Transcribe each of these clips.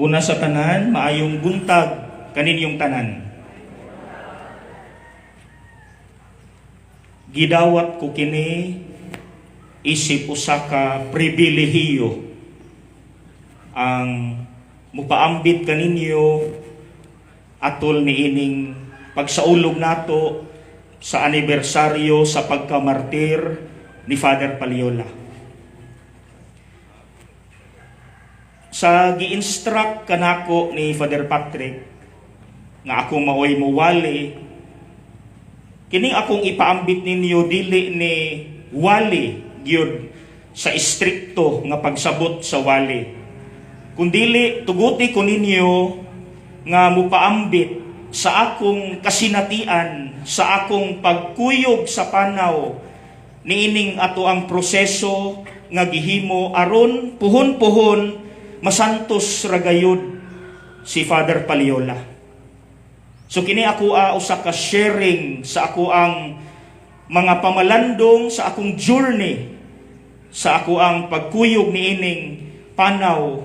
Una sa tanan, maayong buntag kaninyong tanan. Gidawat ko kini isip usa ka pribilehiyo ang mupaambit kaninyo atol niining pagsaulog nato sa anibersaryo sa pagkamartir ni Father Paliola. Sa gi-instruct kanako ni Father Patrick nga ako maoy muwali, kining akong ipaambit ninyo dili ni wali gyud sa istrikto nga pagsabot sa wali, kundili tuguti ko ninyo nga mupaambit sa akong kasinatian, sa akong pagkuyog sa panaw niining ato ang proseso nga gihimo aron puhon-puhon masantos ra gayud si Father Paliola. So kini ako usa ka sharing sa ako ang mga pamalandong sa akong journey, sa ako ang pagkuyog niining panaw.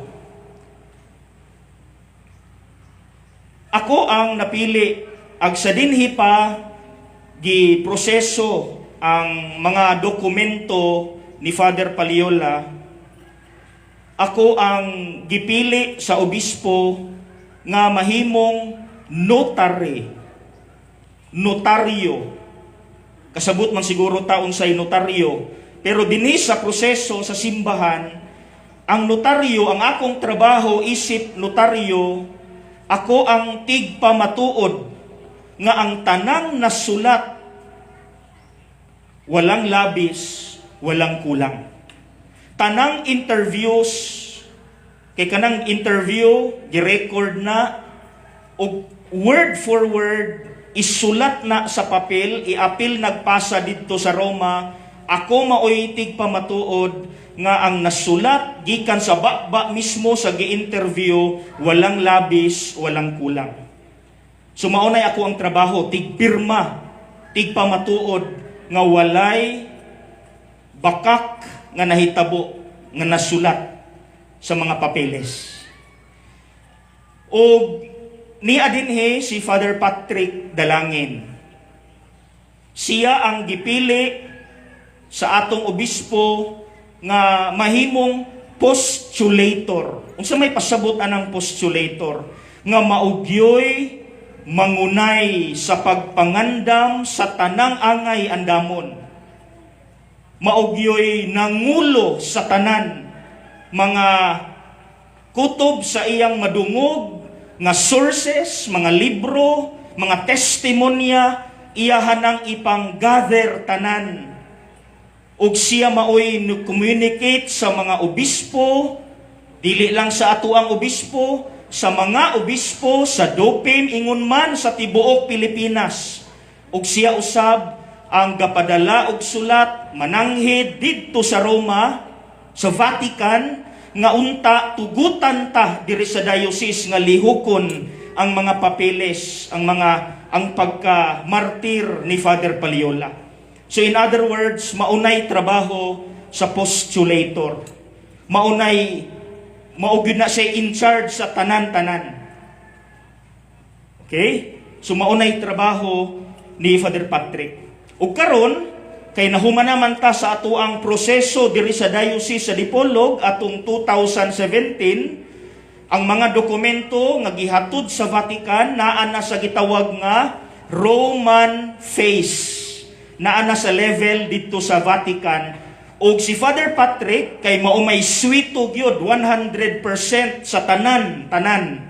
Ako ang napili ag sa dinhi pa gi proseso ang mga dokumento ni Father Paliola. Ako ang gipili sa obispo nga mahimong notary. Notaryo. Kasabot man siguro ta unsay notaryo. Pero dinhi sa proseso sa simbahan, ang notaryo, ang akong trabaho isip notaryo, ako ang tigpamatuod nga ang tanang nasulat walang labis, walang kulang. Tanang interviews, kay kanang interview, gi-record na, og word for word, isulat na sa papel, iapil nagpasa didto sa Roma, ako maoy tigpamatuod nga ang nasulat gikan sa baba mismo sa gi-interview, walang labis, walang kulang. So maunay ako ang trabaho, tigpirma, tigpamatuod nga walay bakak nga nahitabo nga nasulat sa mga papeles. Og niya dinhi si Father Patrick Dalangin. Siya ang gipili sa atong obispo nga mahimong postulator. Unsa may pasabot anang postulator? Nga maugyoy mangunay sa pagpangandam sa tanang angay andamon. Maugyoy nangulo sa tanan mga kutob sa iyang madungog nga sources, mga libro, mga testimonya, iyahan ang ipang-gather tanan. Ug siya maoy communicate sa mga obispo, dili lang sa ato ang obispo, sa mga obispo sa Dopim, ingon man sa tibuok Pilipinas. Ug siya usab ang gapadala og sulat mananghid didto sa Roma, sa Vatican, nga unta tugutan ta diri sa diocese nga lihukon ang mga papeles, ang pagka-martir ni Father Paliola. So in other words, maunay trabaho sa postulator. Maunay mao gyud na siya in charge sa tanan-tanan. Okay? So maunay trabaho ni Father Patrick. Ug karon kay nahuman naman ta sa ato ang proseso diri sa diocese sa Dipolog atong 2017, ang mga dokumento nga gihatod sa Vatican naa na sa gitawag nga Roman phase. Naa na sa level didto sa Vatican. Og si Father Patrick kay mao may swito gyud 100% sa tanan tanan.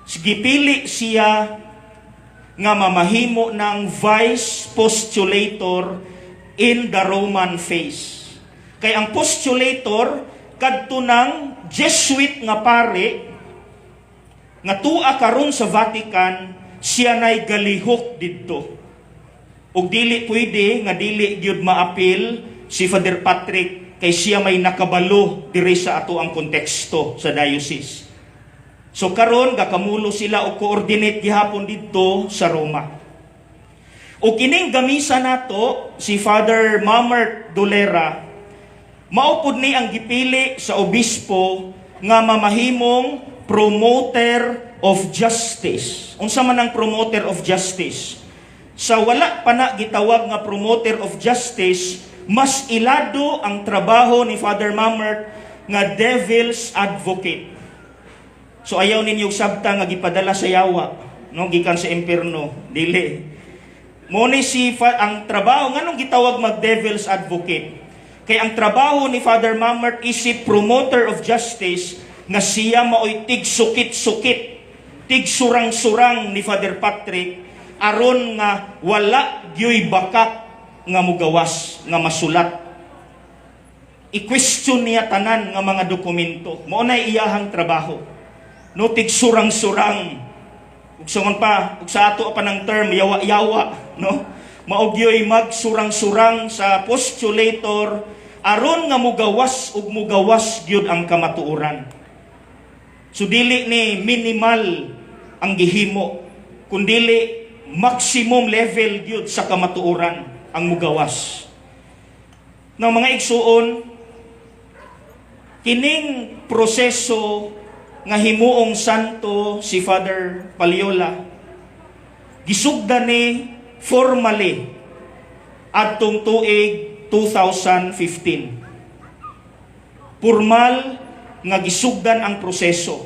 Gipili siya nga mamahimo ng vice postulator in the Roman phase. Kay ang postulator kadto ng Jesuit nga pare nga tua karon sa Vatican, siya nay galihok didto. Ug dili pwede nga dili gyud maapil si Father Patrick kay siya may nakabalo diri sa ato ang konteksto sa diocese. So karon gakamulo sila og coordinate gihapon didto sa Roma. O kining gamisa nato si Father Mamert Dolera, mao pud ni ang gipili sa obispo nga mamahimong Promoter of justice. Unsa man ang promoter of justice? Sa wala pa na gitawag nga promoter of justice, mas ilado ang trabaho ni Father Mamert nga devil's advocate. So ayaw ninyo sabta nga gipadala sa yawa, no, gikan sa impierno, dili. Mo ni si ang trabaho, nganong gitawag mag devil's advocate? Kay ang trabaho ni Father Mamert is si promoter of justice nga siya maoy tig sukit-sukit, tig surang-surang ni Father Patrick aron nga wala gyoy bakak nga mugawas nga masulat. I-question niya tanan nga mga dokumento. Mao na iyahang trabaho. No, tig surang-surang. Ug sungon pa, ug sa ato pa ng term, yawa-yawa, no? Mao gyoy magsurang-surang sa postulator aron nga mugawas ug mugawas gyud ang kamatuoran. So dili ni minimal ang gihimo, kundili maximum level gyud sa kamatuoran ang mugawas. Now, mga igsuon, kining proseso nga himuong santo si Father Paliola, gisugdan ni formally adtong tuig 2015. Formal nga gisugdan ang proseso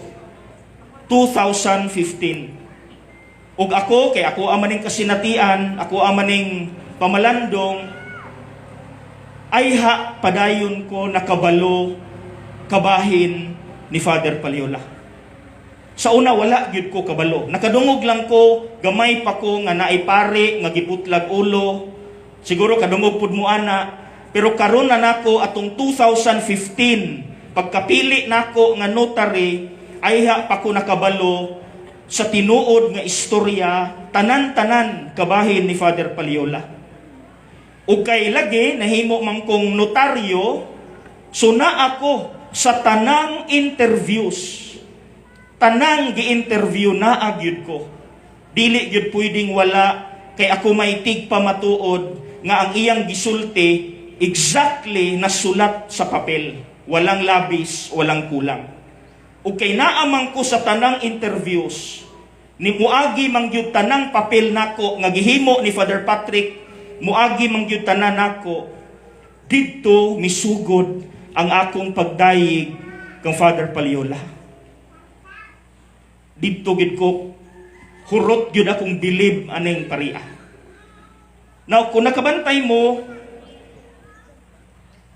2015. Ug ako, kay ako maning kasinatian, ako maning pamalandong, ayha padayon ko nakabalo kabahin ni Father Paliola. Sa una, wala gyud ko kabalo. Nakadungog lang ko, gamay pa ko, nga naay pari nga giputlag ulo. Siguro kadungog pud mo ana. Pero karon na nako atong 2015, pagkapili nako nga notary, ayha pa ko nakabalo sa tinuod nga istorya tanan-tanan kabahin ni Father Paliola. Ug kay lagi nahimo man kong notaryo, so naa ako sa tanang interviews. Tanang gi-interview, naa gyud ko. Dili gyud pwedeng wala kay ako may tigpamatuod nga ang iyang gisulti exactly nasulat sa papel. Walang labis, walang kulang. Ug kay naa man ko sa tanang interviews, ni muagi man gyud tanang papel nako nga gihimo ni Father Patrick, muagi man gyud tanan nako didto, misugod ang akong pagdayig kang Father Paliola. Didto gid ko hurot gyud akong bilib aning paria. Now, kung nakabantay mo,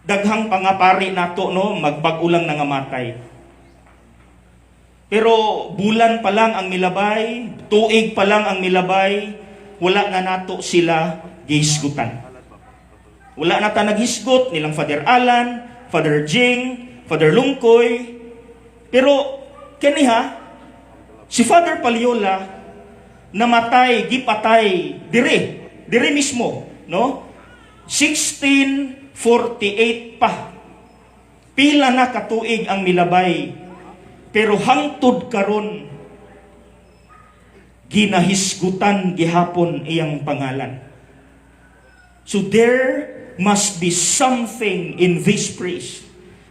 daghang pangapari nato, no, magbag-o lang nangamatay. Pero bulan pa lang ang milabay, tuig pa lang ang milabay, wala na nato sila gihisgutan. Wala na ta naghisgot nilang Father Alan, Father Jing, Father Lungkoy. Pero kaniha si Father Paliola namatay, gipatay dire, dire mismo, no? 1648 pa. Pila na katuig ang milabay. Pero hangtod karon ginahisgutan gihapon iyang pangalan. So there must be something in this priest,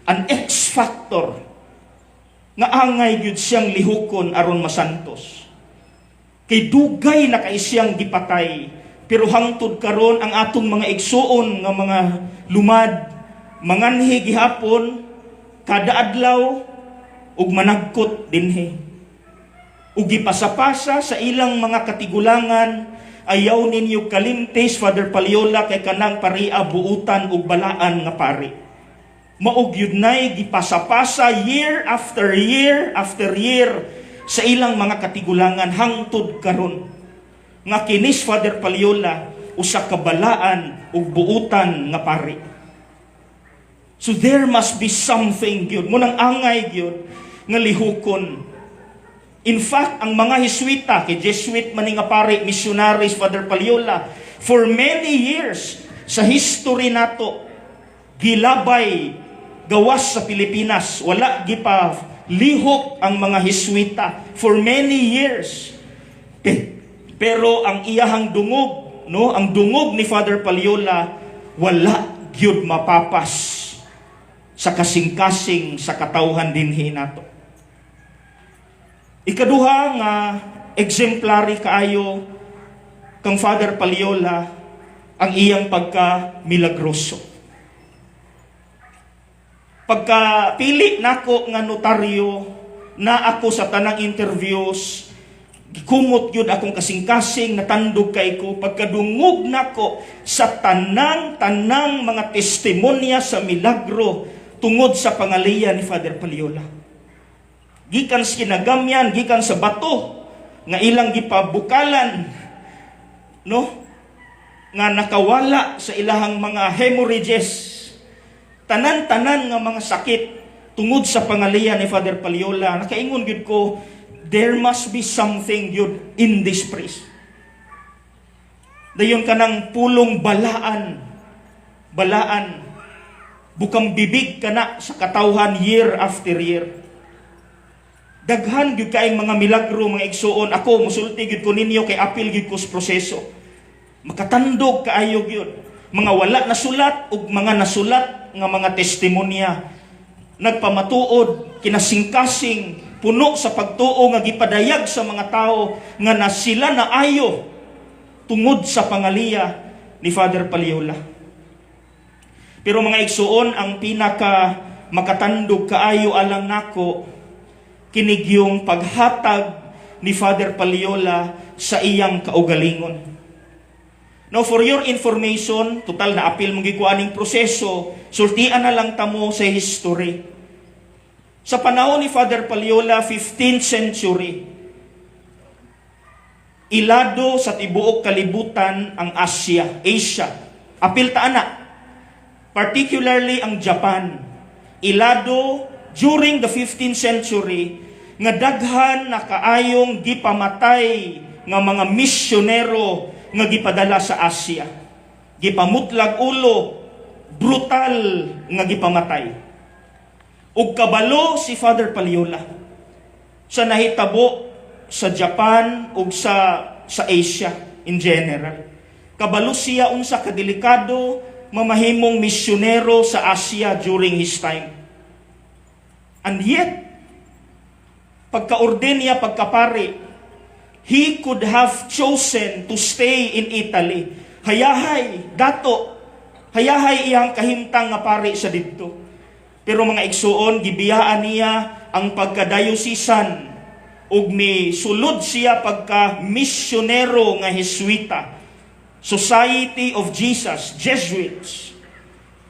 an X factor nga angay gyud siyang lihukon aron masantos. Kay dugay na kay siyang gipatay, pero hangtod karon ang atong mga igsuon nga mga lumad manganhi gihapon kada adlaw ug managkot dinhi. Ug gipasapasa sa ilang mga katigulangan, "Ayaw ninyo kalimtis Father Paliola kay kanang paria buutan ug balaan nga pari." Mao gyud nay gipasapasa year after year after year sa ilang mga katigulangan hangtod karon nga kinis Father Paliola usa ka balaan ug buutan nga pari. So there must be something gyud mo nang angay gyud nga lihukon. In fact, ang mga Heswita, kay Jesuit man ni nga pari, missionaries Father Paliola, for many years sa history nato, gilabay gawas sa Pilipinas, wala gipa lihok ang mga Heswita for many years. Pero ang iyahang dungog, no, ang dungog ni Father Paliola, wala gyud mapapas sa kasing-kasing sa katawhan dinhi nato. Ikaduha nga exemplary kaayo kang Father Paliola, ang iyang pagka milagroso. Pagka pili nako nga notaryo na ako sa tanang interviews, gikumot gyud akong kasing-kasing, natandog kay ko pagkadungog nako sa tanang tanang mga testimonya sa milagro tungod sa pangaliya ni Father Paliola. Gikan sa kinagamyan, gikan sa bato nga ilang gipabukalan, no, nga nakawala sa ilahang mga hemorrhages. Tanan-tanan nga mga sakit tungod sa pangaliya ni Father Paliola, nakaingon gyud ko, there must be something gyud in this priest. Dayon kanang pulong balaan, balaan, bukang bibig kana sa katawhan year after year. Daghan gyud kaayong mga milagro, mga igsuon. Ako, musulti gyud ko ninyo kay apil gyud ko sa proseso. Makatandog kaayo gyud. Mga wala nasulat ug mga nasulat nga mga testimonya. Nagpamatuod, kinasingkasing, puno sa pagtuo nga gipadayag sa mga tao nga na sila na ayo tungod sa pangaliya ni Father Paliola. Pero mga igsuon, ang pinaka makatandog kaayo alang nako kini gyung paghatag ni Father Paliola sa iyang kaugalingon. Now, for your information, total na apil mong gikuaning proseso, sultian na lang tamo sa history. Sa panahon ni Father Paliola, 15th century, ilado sa tibuok kalibutan ang Asia, Asia. Apil ta ana. Particularly ang Japan. Ilado during the 15th century nga daghan na kaayong gipamatay nga mga misyonero nga gipadala sa Asia. Gipamutlag ulo, brutal nga gipamatay. Ug kabalo si Father Paliola sa nahitabo sa Japan ug sa Asia in general. Kabalo siya unsa kadelikado mamahimong misyonero sa Asia during his time. And yet, pagka-ordain niya, pagkapari, he could have chosen to stay in Italy. Hayahay, dato, hayahay iyang kahimtang nga pari sa didto. Pero mga igsuon, gibiyaan niya ang pagkadiocesan ug mi sulod siya pagka misyonero nga Jesuita. Society of Jesus, Jesuits.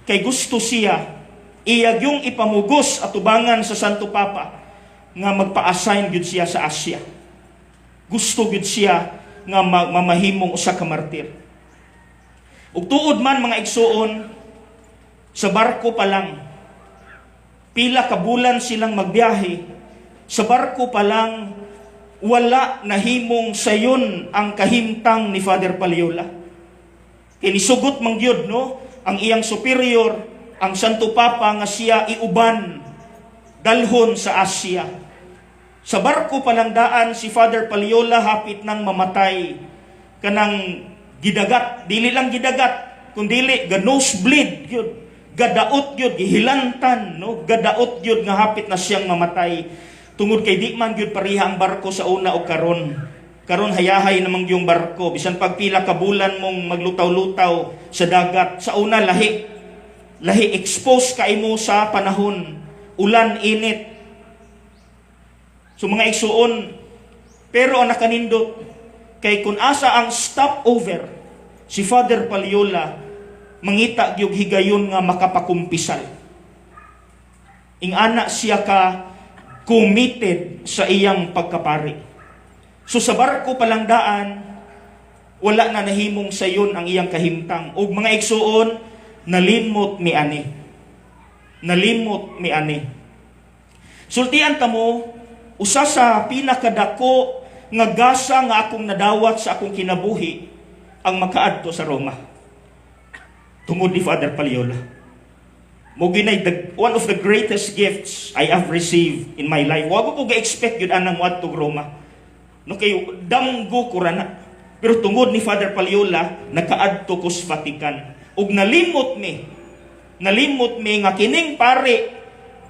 Kay gusto siya iya yung ipamugos atubangan sa Santo Papa nga magpa-assign gyud siya sa Asia. Gusto gyud siya nga mamahimong usa ka martir. Ug tuod man, mga igsuon, sa barko pa lang, pila ka bulan silang magbiyahe, sa barko pa lang wala nahimong sayon ang kahimtang ni Father Paliola. Kinisugot man gyud, no, ang iyang superior, ang Santo Papa, nga siya iuban dalhon sa Asia. Sa barko pa lang daan si Father Paliola hapit nang mamatay, kanang gidagat, dili lang gidagat, kundili ga nosebleed gyud, gadaot gyud, gihilantan, no, gadaot gyud nga hapit na siyang mamatay. Tungod kay di man gyud pareha ang barko sa una o karon. Karon hayahay namang yung barko, bisan pagpila ka bulan mong maglutaw-lutaw sa dagat, sa una lahi. Lahi, expose kay mo sa panahon, ulan, init. So mga igsuon, pero ang nakanindot kay kung asa ang stopover si Father Paliola, mangita gyud higayon nga makapakumpisal. Ingana siya ka committed sa iyang pagkapari. So sa barko palang daan, wala na nahimong sayon ang iyang kahimtang. Ug mga igsuon, nalimot mi ani. Nalimot mi ani. Sultian ta mo, usa sa pinakadako nga gasa nga akong nadawat sa akong kinabuhi ang makaadto sa Roma. Tungod ni Father Paliola. Mo ginay one of the greatest gifts I have received in my life. Wa ko ga-expect yun anang moadto Roma. No, kay damgo ko ra na. Pero tungod ni Father Paliola, nakaadto ko sa Vatican. Ug nalimot mi. Nalimot mi nga kining pare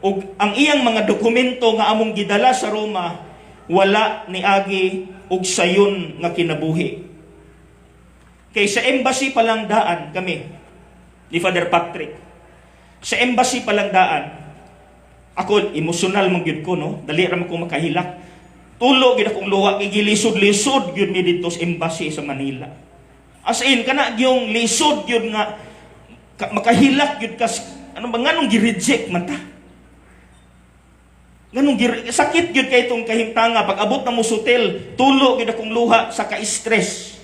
ug ang iyang mga dokumento nga among gidala sa Roma wala niagi og sayon nga kinabuhi. Kay sa embassy pa lang daan kami ni Father Patrick. Sa embassy pa lang daan, ako emosyonal man gyud ko, no. Dali ra man ko makahilak. Tulo gyud akong luha kay gilisod-lisod gyud mi didto sa embassy sa Manila. As in, kana gyung lisod gyud nga makahilak gyud kas ano ba, nganong gi-reject man ta? Nganong sakit gyud kay itong kahimtanga. Pag abot na mo sa hotel, tulo gyud akong luha sa ka-stress.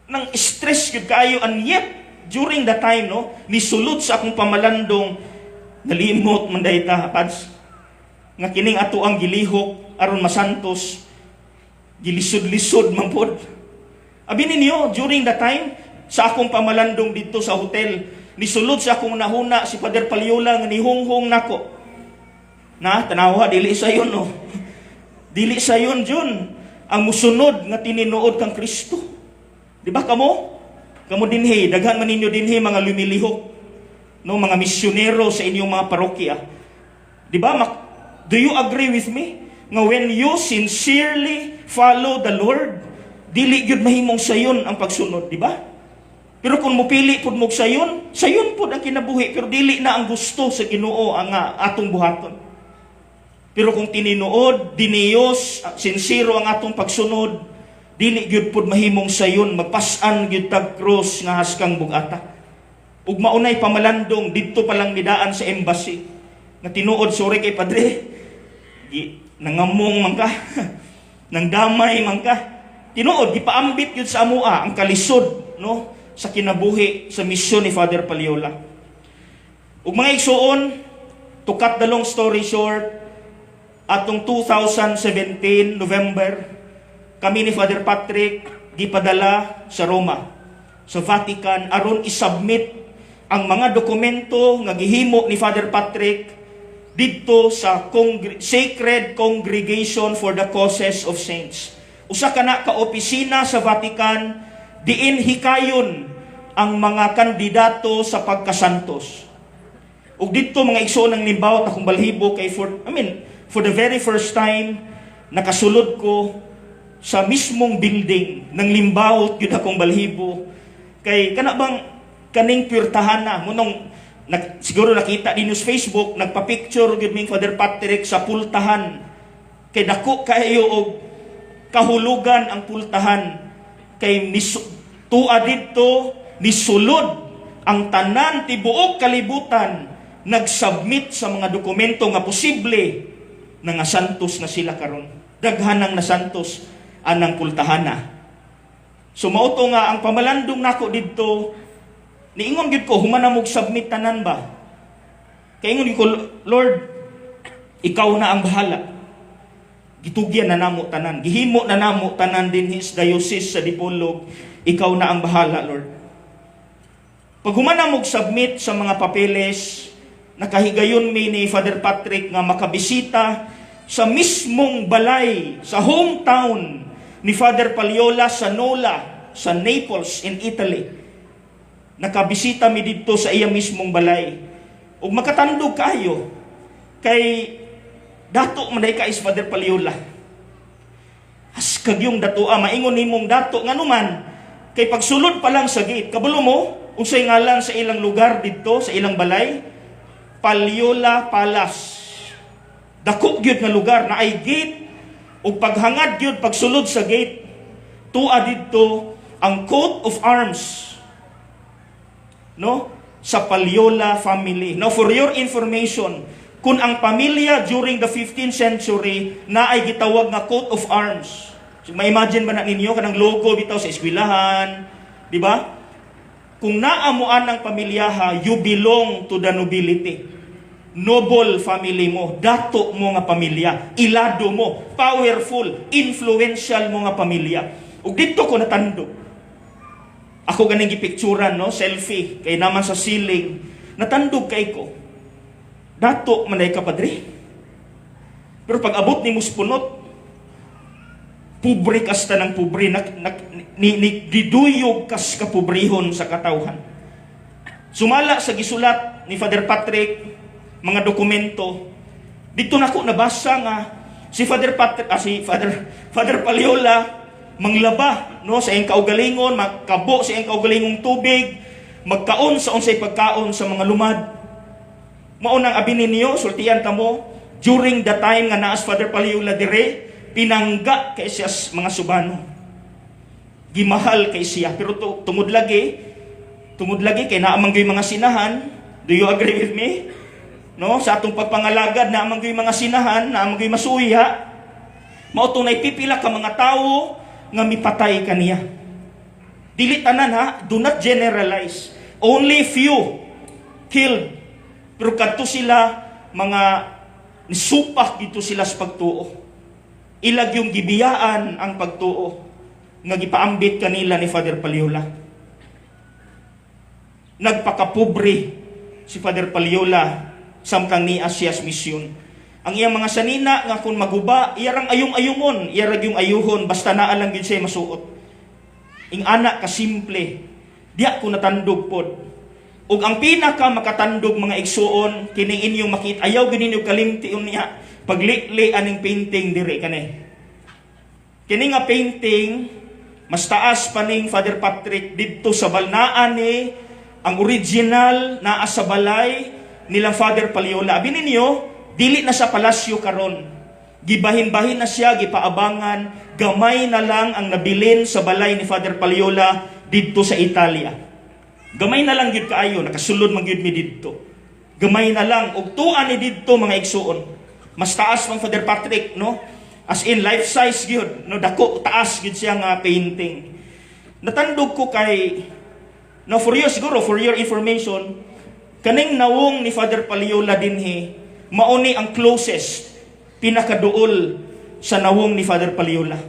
Nang stress gyud kaayo, and yet during the time, no, nisulod sa akong pamalandong, nalimot man diay ta, Pads, nga kining ato ang gilihok aron masantos, gilisod-lisod man pod. Abi ninyo, during the time sa akong pamalandong didto sa hotel, nisulod sa akong nahuna si Father Paliola nga nihunghong nako. Na tanawa, dili sayon, no. Dili sayon jud ang musunod nga tininuod kang Kristo. Di ba kamo? Kamo dinhi, daghan man ninyo dinhi mga lumilihok, no, mga misyonero sa inyong mga parokya. Di ba? Do you agree with me? Nga when you sincerely follow the Lord, dili gyud mahimong sayon ang pagsunod, di ba? Pero kung mupili pud mo sayon, sayon pud ang kinabuhi, pero dili na ang gusto sa Ginoo ang atong buhaton. Pero kung tininuod, diniyos, sinsero ang atong pagsunod, dili gyud pud mahimong sayon, magpas-an gyud tag krus nga haskang bugata. Ug maunay pamalandong didto pa lang midaan sa embassy. Nga tinuod, sorry kay Padre. Gi, nangamong man ka. Nangdamay man ka. Tinuod, gipaambit gyud sa amoa ang kalisod, no, sa kinabuhi sa misyon ni Father Paliola. Ug mga igsuon, to cut the long story short, atong 2017 November, kami ni Father Patrick gipadala sa Roma, sa Vatican, aron isubmit ang mga dokumento nga gihimo ni Father Patrick didto sa Sacred Congregation for the Causes of Saints. Usa ka na ka opisina sa Vatican diin hikayon ang mga kandidato sa pagkasantos. Ug didto, mga igsoon, ang nimbawot akong balhibo kay for I mean, for the very first time nakasulod ko sa mismong building, nang limbawot gyud akong balhibo kay kana bang kaning puwertahan na mo nung siguro nakita din sa Facebook, nagpa-picture gyud ming Father Patrick sa pultahan kay dako kayo og kahulugan ang pultahan kay tua didto nisulod ang tanan tibuok kalibutan, nagsubmit sa mga dokumento nga posible na nga santos na sila karon. Daghan ang nasantos anang pultahana. So mao to nga ang pamalandong nako didto, niingon gyud ko human na mog submit tanan ba. Kay ingon gyud ko, "Lord, ikaw na ang bahala. Gitugyan na namo tanan, gihimo na namo tanan dinhi sa diocese sa Dipolog. Ikaw na ang bahala, Lord." Pag human na mog submit sa mga papeles, nakahigayon mi ni Father Patrick nga makabisita sa mismong balay, sa hometown ni Father Paliola sa Nola, sa Naples in Italy. Nakabisita mi didto sa iya mismong balay. Ug makatandog kaayo kay dato man ka is Father Paliola. Haskag yung datoa, maingon nimong dato nganuman kay pagsulod pa lang sa gate, kabalo mo unsay ngalan sa ilang lugar didto sa ilang balay? Paliola Palace. Dako gyud nga lugar na ay gate, ug paghangad gyud pagsulod sa gate, tua didto ang coat of arms, no, sa Paliola family. Now, for your information, kung ang pamilya during the 15th century na ay gitawag nga coat of arms. So, ma-imagine ba na ninyo kanang logo bitaw sa eskwelahan, di ba? Kung naa mo anang pamilyaha, you belong to the nobility. Noble family mo, dato mo nga pamilya, ilado mo, powerful, influential mo nga pamilya. Ug didto ko natandog. Ako ganing gipicturan, no, selfie kay naman sa ceiling. Natandog kay ko. Dato man ka, Padre. Pero pag abot ni punot, pobre kasta ng pobre, nak, nak, ni, diduyog kas kapobrehon sa katawhan. Sumala sa gisulat ni Father Patrick, mga dokumento, didto nako nabasa nga Si Father Patrick, si Father Father Paliola manglaba, no, sa iyang kaugalingon, magkabo sa iyang kaugalingong tubig, magkaon sa unsay pagkaon sa mga lumad. Mao nang abi ninyo, sultian kamo, during the time nga naas Father Paliola dire, pinangga kay siya mga Subano. Gimahal kay siya, pero tungod lagi kay naa man mga sinahan. Do you agree with me? No, sa atong pagpangalagad naa man mga sinahan, naa man masuya. Mao tong pipila ka mga tawo nga mipatay kaniya. Dili tanan ha, do not generalize. Only few killed. Pero kadto sila mga nisupak dito sila sa pagtuo. Ilag yung gibiyaan ang pagtuo nga gipaambit kanila ni Father Paliola. Nagpakapobre si Father Paliola samtang niya siya sa misyon. Ang iyang mga sanina nga kung maguba, iyarang ayong-ayungon, iyarag yung ayuhon, basta naa lang gyud siya masuot. Ing ana ka simple, diya ko natandog pod. Ug ang pinaka makatandog, mga igsuon, kining inyong makita, ayaw gyud ninyo kalimti unya paglili aning painting diri kani. Kini nga painting mas taas pa ning Father Patrick didto sa balnaan ni ang original naa sa balay nilang Father Paliola. Abi ninyo, dili na sa palasyo karon. Gibahin-bahin na siya, gipaabangan, gamay na lang ang nabilin sa balay ni Father Paliola didto sa Italia. Gamay na lang gyud kaayo, nakasulod man gyud mi didto. Gamay na lang ug tuan ni didto, mga igsuon. Mas taas mang Father Patrick, no? As in life size gyud, no, dako taas gyud siya nga painting. Natandog ko kay, no, for you siguro, for your information, kaning nawong ni Father Paliola dinhi mauni ang closest, pinakaduol sa nawong ni Father Paliola.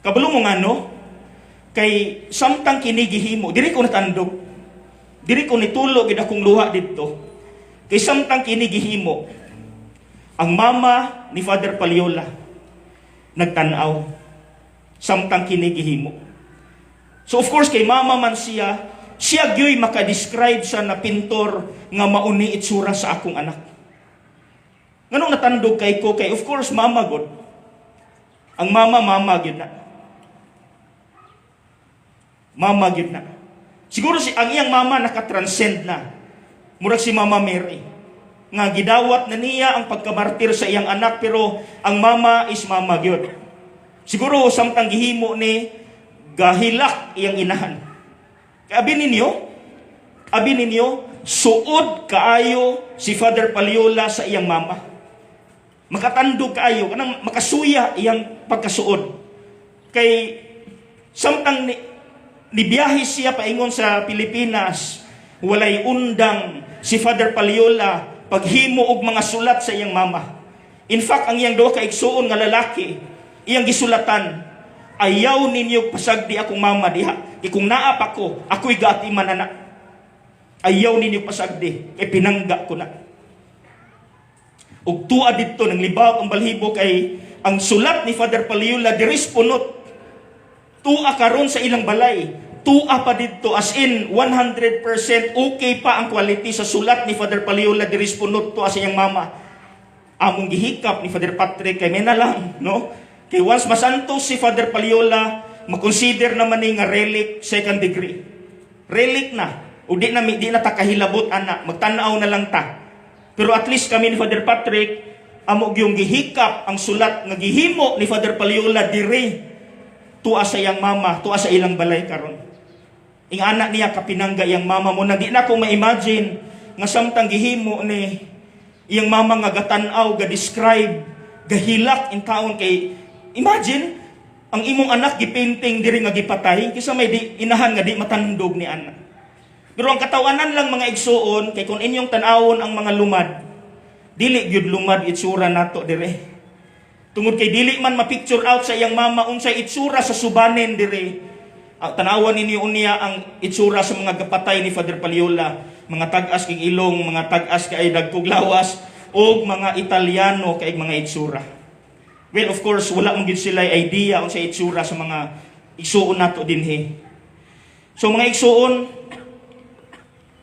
Kabalo mo nga, no? Kay samtang kini gihimo, diri ko natandog. Diri ko nitulo gid akong luha didto. Kay samtang kini gihimo, ang mama ni Father Paliola nagtan-aw samtang kini gihimo. So of course kay mama man siya, siya gyoy maka-describe sa na pintor nga mauni itsura sa akong anak. Nganong natandog kay ko? Kay of course mama god. Ang mama, mama gyud na. Mama gyud na. Siguro si ang iyang mama nakatranscend na. Murag si Mama Mary nga gidawat na niya ang pagkamartir sa iyang anak, pero ang mama is mama gyud. Siguro samtang gihimo ni, gahilak iyang inahan. Kay abi ninyo, suod kaayo si Father Paliola sa iyang mama. Makatandog kaayo, kanang makasuya iyang pagkasuod. Kay samtang nibiyahe siya paingon sa Pilipinas, walay undang si Father Paliola paghimo og mga sulat sa iyang mama. In fact, ang iyang duha ka igsuon nga lalaki, iyang gisulatan, "Ayaw ninyo pasagdi akong mama diha. Kay kung naa pa ko, ako'y gaatiman na na. Ayaw ninyo pasagdi, kay pinangga ko na." Ug tuwa didto nang libawak ang balhibo kay ang sulat ni Father Paliola diri punot. Tua karon sa ilang balay. Tua pa didto, as in 100% okay pa ang quality sa sulat ni Father Paliola diri punot tuwa sa iyang mama. Among gihikap ni Father Patrick kay may na lang, no? Kay once masantos si Father Paliola, makonsider naman ni nga relic second degree. Relic na. O di na ta kahilabot ana, magtan-aw na lang ta. Pero at least kami ni Father Patrick, amo gyung gihikap ang sulat nga gihimo ni Father Paliola dire tuwa sa iyang mama, tuwa sa ilang balay karon. Ing anak niya kapinangga iyang mama mo na di na ko ma-imagine nga samtang gihimo ni iyang mama nga gatan-aw, ga-describe, gahilak in taon, kay imagine ang imong anak gipainting diri nga gipatay, kisa may di inahan nga di matandog ni anak. Pero ang katawanan lang, mga igsuon, kay kung inyong tan-awon ang mga lumad, dili gyud lumad itsura nato dire. Tungod kay dili man ma-picture out sa iyang mama unsay itsura sa subanen dire. Ang tanawan ninyo unya ang itsura sa mga gapatay ni Father Paliola, mga tag-as kay ilong, mga tag-as kay dagkog lawas, og mga Italiano kay mga itsura. Well, of course, wala man gyud sila idea unsay itsura sa mga igsuon nato dinhi. So mga igsuon,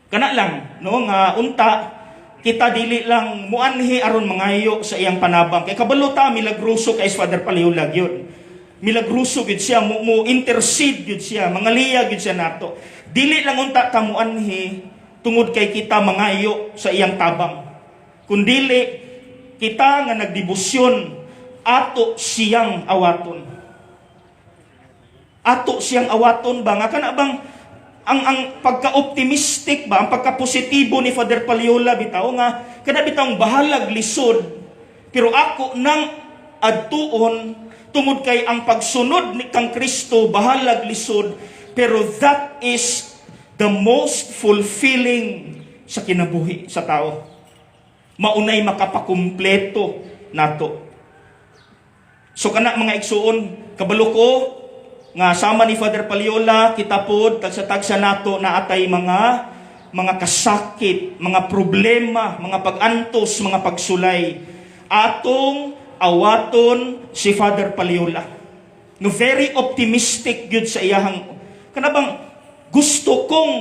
kana lang, no, nga unta Kita dili lang muanhi aron mangayo sa iyang panabang. Kay kabalo ta, milagroso kay Father Paliola gyud. Milagroso gyud siya, mo intercede gyud siya, mangaliya gyud siya nato. Dili lang unta ta muanhi tungod kay kita mangayo sa iyang tabang. Kundili kita nga nagdebosyon, ato siyang awaton. Ato siyang awaton ba nga kana bang ang pagka-optimistic ba, ang pagka-positibo ni Father Paliola bitaw nga kana bitawng bahalag lisod, pero ako nang adtuon tungod kay ang pagsunod ni kang Kristo, bahalag lisod, pero that is the most fulfilling sa kinabuhi sa tao. Maunay makapakumpleto nato. So kana, mga igsuon, kabalo ko nga sama ni Father Paliola, kita pod tagsa-tagsa nato na atay mga kasakit, mga problema, mga pag-antos, mga pagsulay. Atong awaton si Father Paliola. No, very optimistic gyud sa iyahang kana bang gusto kong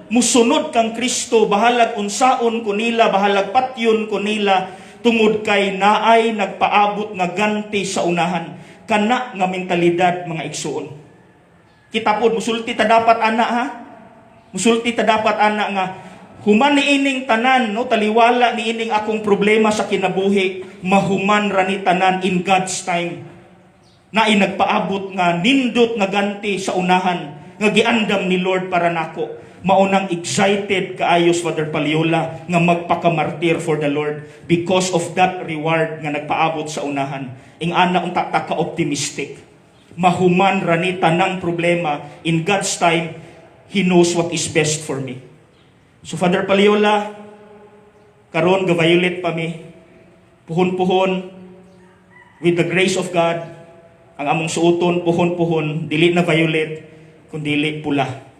musunod kang Kristo, bahalag unsaon ko nila, bahalag patyon ko nila, tungod kay naay nagpaabot nga ganti sa unahan. Kana nga mentalidad, mga igsuon. Kita pod musulti ta dapat ana, ha. Musulti ta dapat ana nga human ni ining tanan, no, taliwala ni ining akong problema sa kinabuhi, mahuman ra ni tanan in God's time. Naay nagpaabot nga nindot nga ganti sa unahan nga giandam ni Lord para nako. Maunang excited kaayo si Father Paliola nga magpakamartir for the Lord because of that reward nga nagpaabot sa unahan. Ing ana unta ta ka optimistic. Mahuman ra ni tanang problema in God's time. He knows what is best for me. So Father Paliola, karon ga-violet pa mi. Puhon-puhon, with the grace of God, ang among suoton puhon-puhon dili na violet kundili pula.